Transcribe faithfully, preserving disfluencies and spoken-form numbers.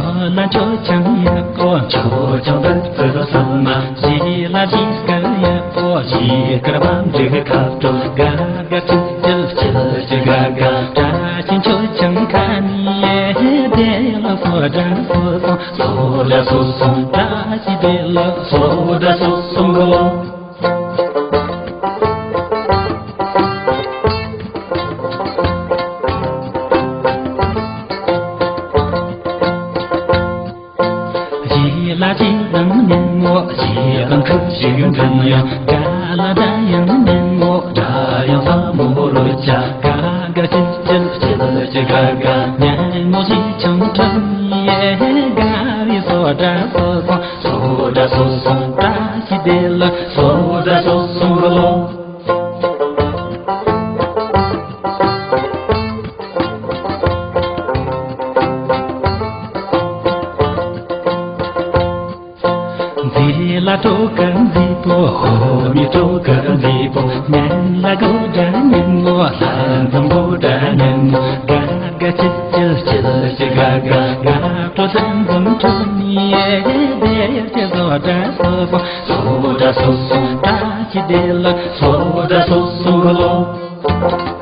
ལ་མཆོད་ཆང་ཡག་པོ། མཆོད་ཆང་བདུད་རྩི་བསིལ་མ། ཞི་ལ་ཞི་དཀར་ཡག་པོ། ཞི་དཀར་བང་སྒྲིག་ཁ་དྲོ། ག་ག་ཅི་ཅི་ཅི་ཅི་ག་ག། བཀྲ་ཤིས་མཆོད་ཆང་ཁ་ནི་ཡེ། བདེ་ལ་སོ་བཀྲ་སོ་སོང་། སོ་བཀྲ་སོ་སོང་། བཀྲ་ཤིས་བདེ་ལ་སོ་བཀྲ་སོ་སོང་གི་ལོ། ཞི་ལ་ཞི་དང་ཉན་མོ། ཞི་དང་ཁུ་ཞི་ཡུན་དྲན་ཡང་། ག་ལ་དགྲ་ཡང་ཉན་མོ། དགྲ་ཡང་ས་མོ་རུ་ཆ། ག་ག་ཅི་ཅི་ཅི་ཅི་ག་ག། ཉན་མོ་ཞི་ཆང་ཁྲ་ཡེ། ག་རི་སོ་བཀྲ་སོ་སོང་། སོ་བཀྲ་སོ་སོང་། བཀྲ་ཤིས་བདེ་ལ་སོ་བཀྲ་སོ་སོང་གི་ལོ། མཛེས་ལ་སྤྲོ་གར་མཛེས་པོ། ཧོ་མི་སྤྲོ་གར་མཛེས་པོ། ཉན་ལ་གོ་དགྲ་ཉན་མོ། ལྷ་འཛོམས་གོ་དགྲ་ཉན་མོ། ག་ག་ཅི་ཅི་ཅི་ཅི་ག་ག། ག་སྤྲོ་ལྷ་འཛོམས་སྤྲོ་ནི་ཡེ། བདེ་ཆེ་སོ་བཀྲ་སོ་སོང་། སོ་བཀྲ་སོ་སོང་། བཀྲ་ཤིས་བདེ་ལ་སོ་བཀྲ་སོ་སོང་གི་ལོ།